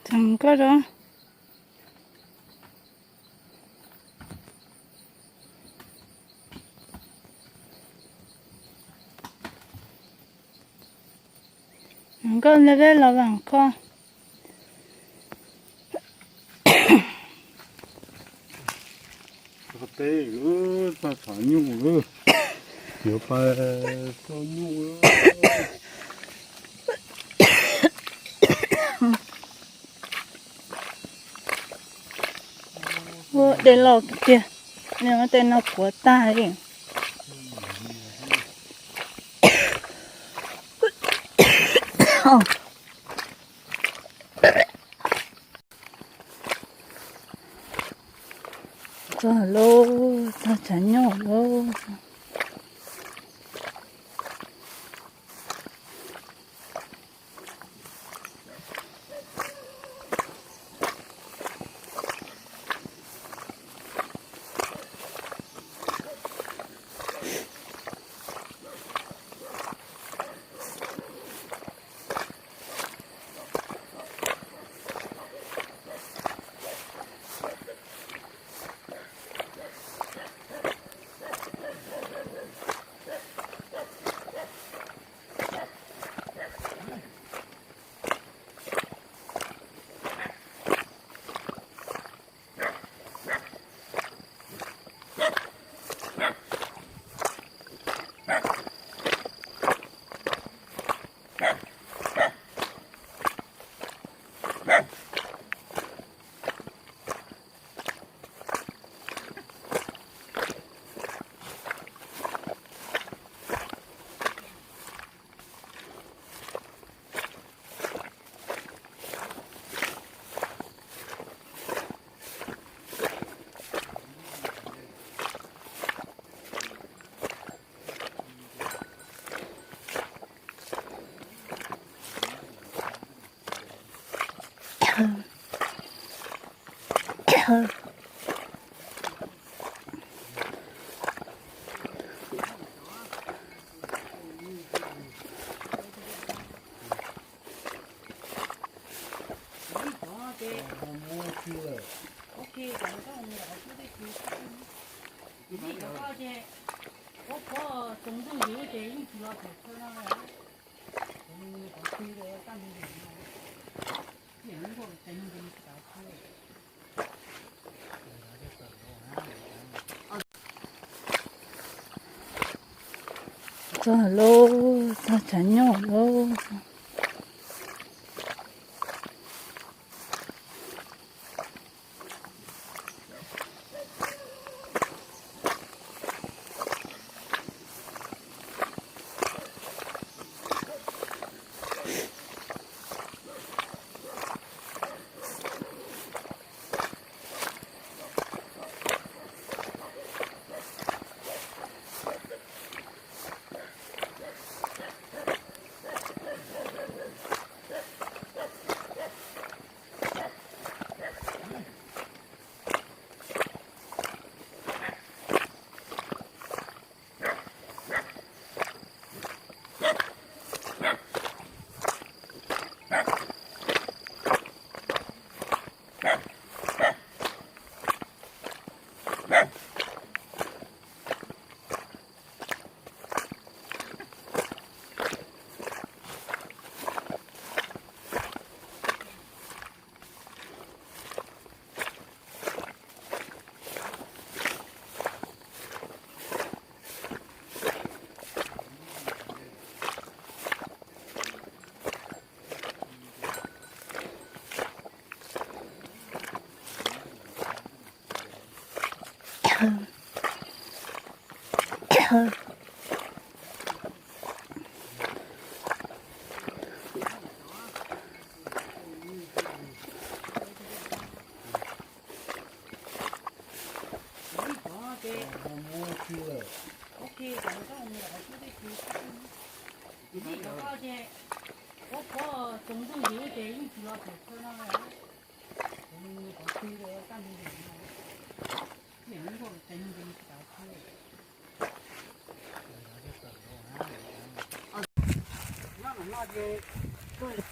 Txog koj rau. Nkauj nta vej los vam koj. Txog teb, txog tshav nyuj lawm, yuav pais txog nyuj lawm. Ua dej loj tiag, tej no puav tag li. Txog lauj, txog tshav nyuj lauj. Txog lauj, txog tshav nyuj lauj.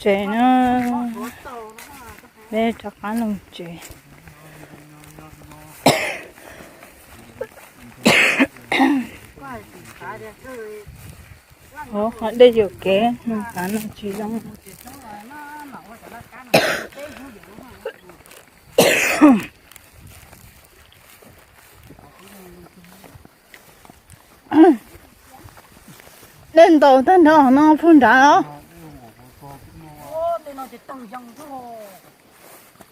Tsev na. Peb rov qab los tsev. Ov, qhov dej yuam kev, nws kav no tsis zoo. Dej ntaus tag nrho no puag nrad os.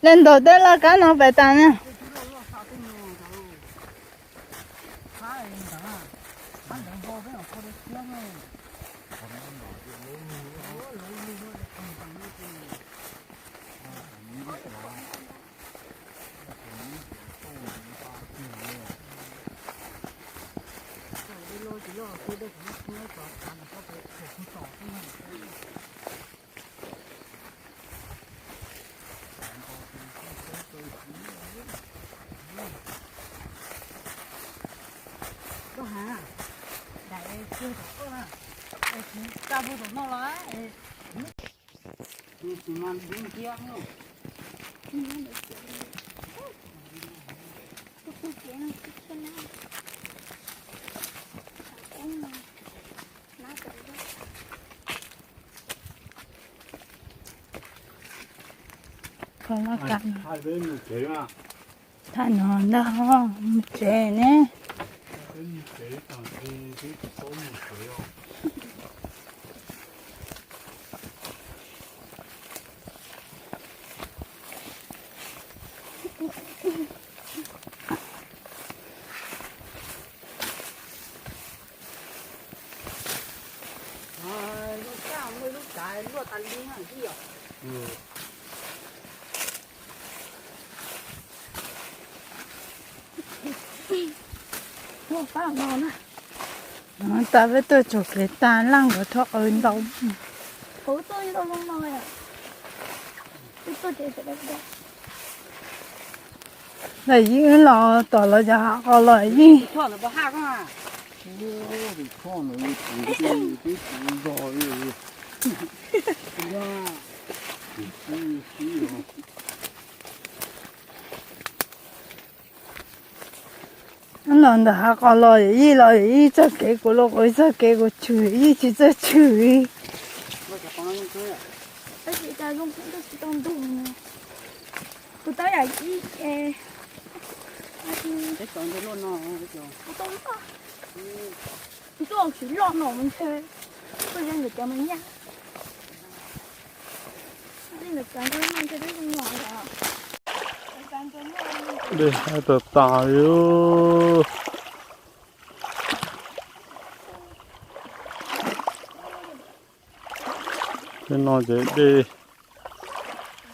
Dej ntaus tej laj kab no pais tas na. Thaj no ntag, mus tsev ne. Tas peb tuaj txog kev tas laj nkawd rho qws ntau. Lawm yeej los tom lawv cov hav qos los yeej. Los ntawm hav qos los yij los yij txoj kev, kuv los kuv txoj kev, kuv tshwm yij tsis txawj tshwm li. Kuv tab yam ib, kuv tuaj tsis loj no ntshe tuaj ze nkawd cov mas nyaj. Dej haib tas tas li. Tej no ces dej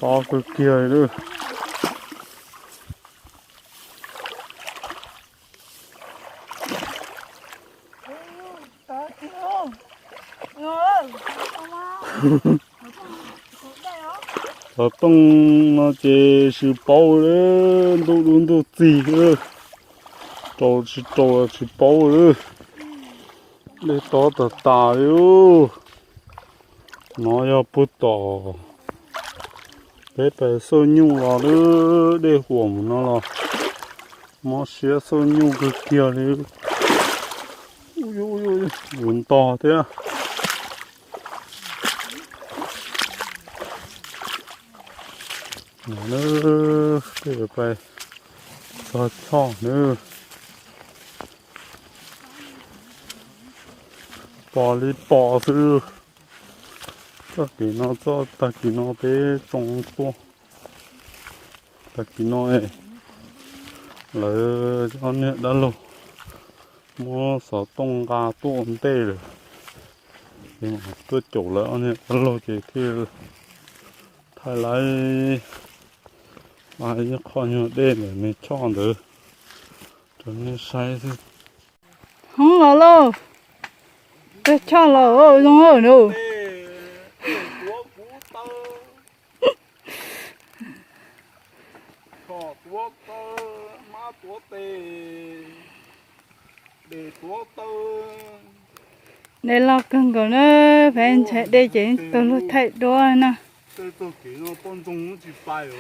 tob kawg kiag li lawm. Xov tooj no ces tsis paub li, ntuj dub ntuj txig, rau tsis rau los tsis paub li. Dej tob tas tas li. No yog puag tom peb pais xauj nyuj los lawm, dej huam mus no los mob siab xauj nyuj kawg kiag li. Ua ntog thiab. Peb pais txog choj nawb. Pom li pom xwb. Txoj kev no txoj tag kis no peb tsoo tuaj. Tag kis no lawv ob niag dab laug muab xov tooj nqa tuaj ua ntej lawm. Ces tuaj caum lawv ob niag dab laug ces thiaj thaij lawv ib qho nyuag dej ntawm me choj ntawd rau nej saib xwb. Hoob los lauj, peb choj los zoo na. Dej loj kawg nkaus na, peb ntshai dej ces tau luag thaij duab na. Tej txoj kev no poj ntxoog tsis pais os.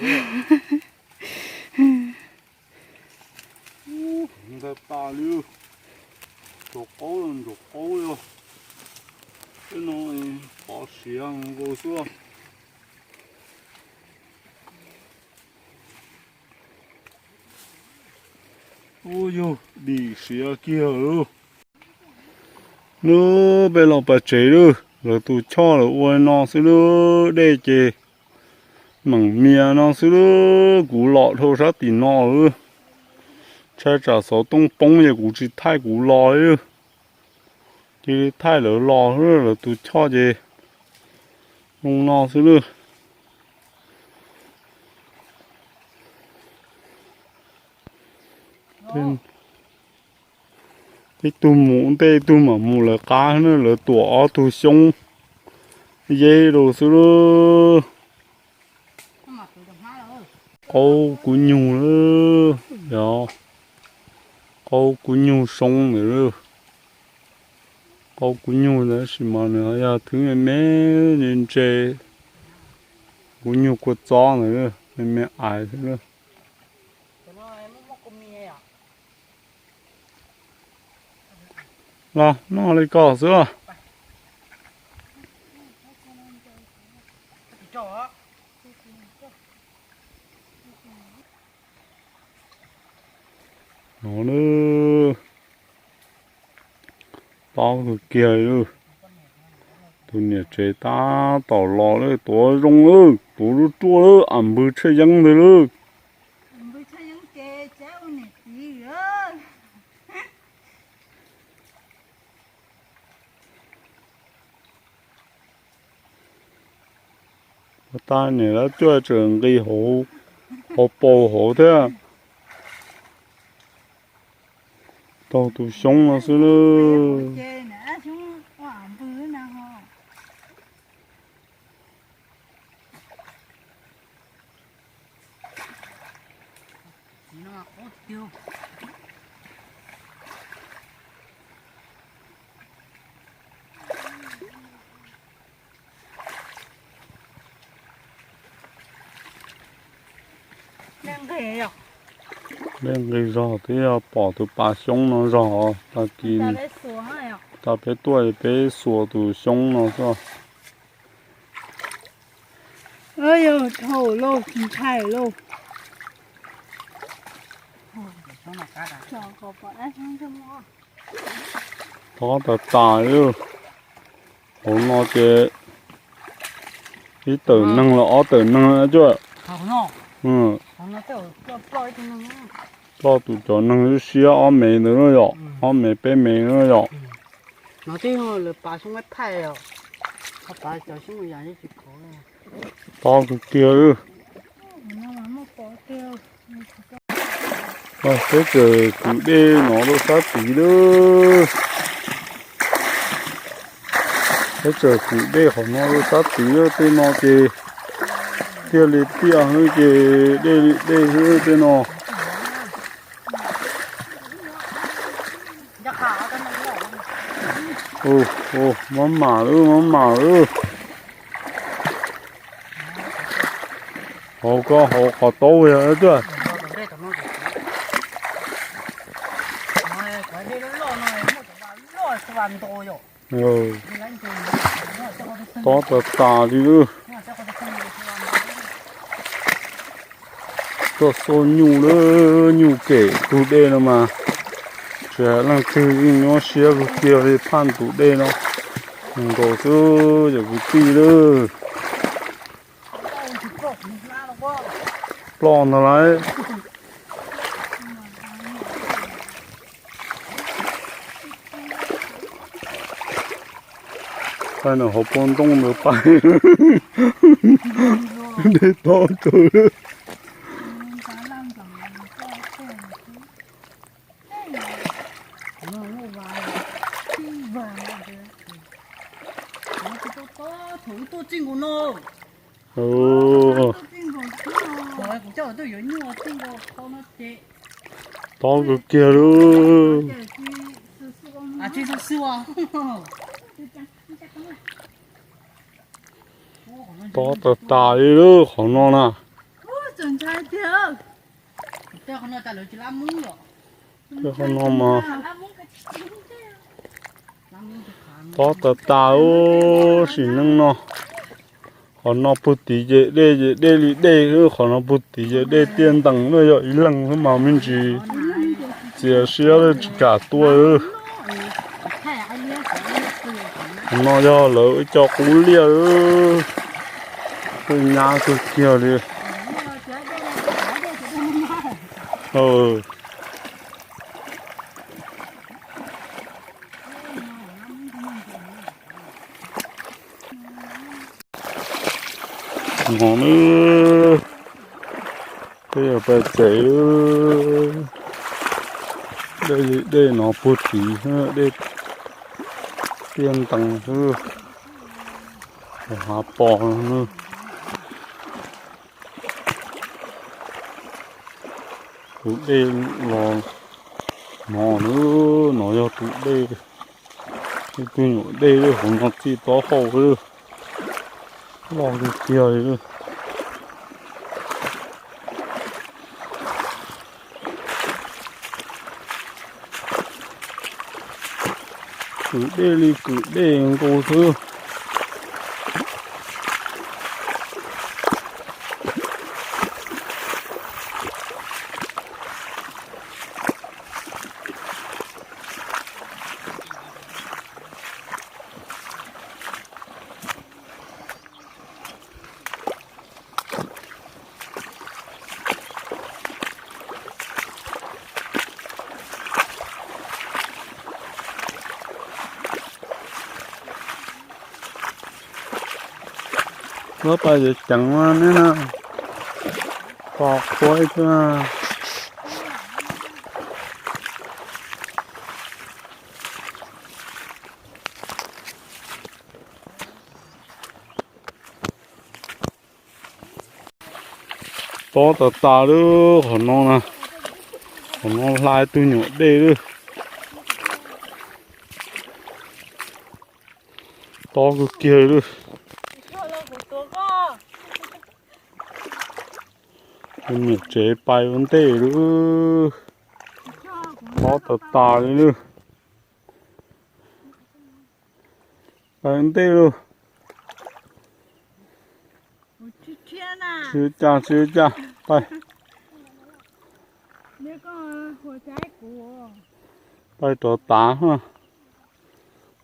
Ntawd tas li, ntsuag qaub los ntsuag qaub li. Tej no pov siav nkaus xwb. Ub yug dim siav kiag lawm. Nub peb los pas tsev lawm, lawv tus choj lawv ua no xwb lub dej ces meem mias no xwb lub. Kuv los dhau sab tim no lawm, ntshai tsam xov tooj poob ces kuv tsis thaij kuv los li. Cia li thaij lawv los, lawv tus choj ces zoo no xwb lawm. Ib tug mus ntej, ib tug mam mus lawv qab na, lawv tuam ob tug xyoob yeb rau xwb lawm. Qaub kub nyug lawm, yog qaub kub nyug soob ntawd lawm. Qaub kub nyug ntawd tab sis mas nws yog thwb me me ntse ntse, kub nyug kua txob ntawd me me ais xwb lawm. Los noj li ko xwb. No lawm, tob kawg kiag li. Tus niam tsev tab tom los lawm, tuav zoo lawm, tuav ruaj ruaj lawm, am npws tshaj yeeb ntag lawm. Ua tas niam lab cuaj tseem nqis hauv paus hauv thiab. Taug tus xyoob no xwb lawm. Dej nqis zog twb yog pom tus pas xyoob no zog, tag kis tas peb tuaj peb xuas tus xyoob no xwb. Dhau lauj, tsis ntshai lauj. Tob tas tas li. Hauv no ces ib tawm neeg los ob tawm neeg cuaj. Ploj tus cov neeg lub siab ob mev ntawd na yom, ob mev peb mev na yom. Tob kawg kiag li. Peb txawm kwv dej no rau sab tid lawm. Peb txawm kwv dej qhov no rau sab tid lawm, tej no ces tiaj li tiaj xwb ces dej li dej xwb tej no. Mab mam lawm, mab mam lawm. Hauv ko hauv qhov taub yog tuaj. Tob tas tas li lawm. Tuaj xauj nyuj lawm, nyuj kem tug dej no mas tsis hais leej twg yeej nyuaj siab kawg kiag li, phaj tus dej no nkaus xwb yog kwv tij lawm. Ploj ntag lauj. Pais no hauv paus ntoo ntawd pais. Dej tob tsawv. Tob kawg kiag lawm. Tob tas tas li lub qhov no na. Qhov no mas tob tas tas ub sim neej no. Qhov no puag tid ces dej ces dej li dej, qhov no puag tid ces dej tiaj ntees na, yog ib leeg xwb mas me ntsis txias siab tsis kam tuaj. Qhov no yog lawv ib co qub liaj, nyab kawg kiag li. No na, peb yog pais tsev, dej li dej no puag tid, dej tiaj ntees xwb, hav pos no. Tus dej los no na, no yog tus dej, tus nyuam dej hauv no txij taub hau loj tiag tiag li. Kwv dej li kwv dej nkaus xwb. Lub pas yuav ceev no ne, tos qhua ib pliag. Tob tas tas lub qhov no na, qhov no hla ib tug nyuam dej lawm. Tob kawg kiag lawm. Niam tsev pais ua ntej lawm. Tob tas tas li lawm. Pais ua ntej lawm. Tsis ua cas, tsis ua cas, pais, pais rov tav.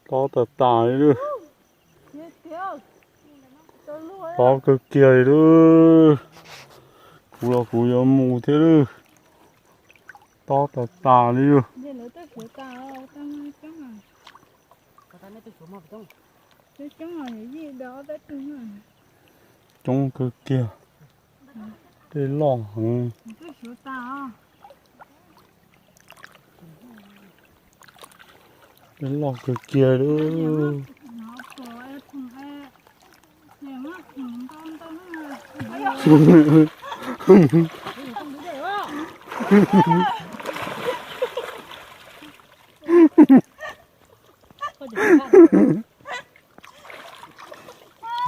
Tob tas tas li lawm. Tob kawg kiag li lawm. Kuv los kuv yuav mus thiab lawm. Tob tas tas li lawm. Coob kawg kiag. Dej loj heev. Dej loj kawg kiag lawm.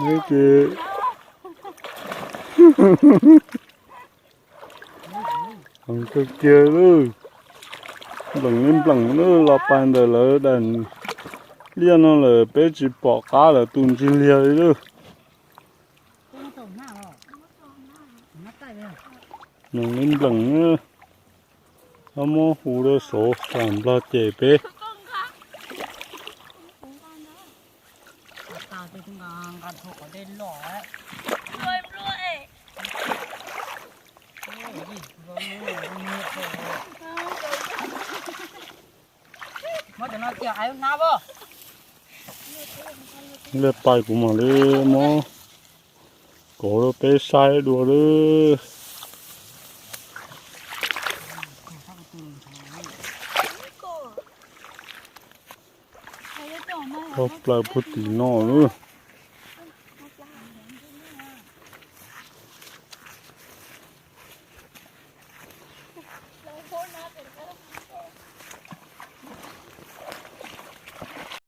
Neb ces heev kawg kiag lawm. Npleem li npleem lawm, los pais ntawm lawv daim liaj no lawm peb tsis pom qab lawv tus ntsig liag li lawm. Npleem li npleem, muab hu rau saud xam nplog cem peb. Liaj pais kuv mam li muab kauv rau peb saib dua lawm. Tau plaws puag tim no lawm.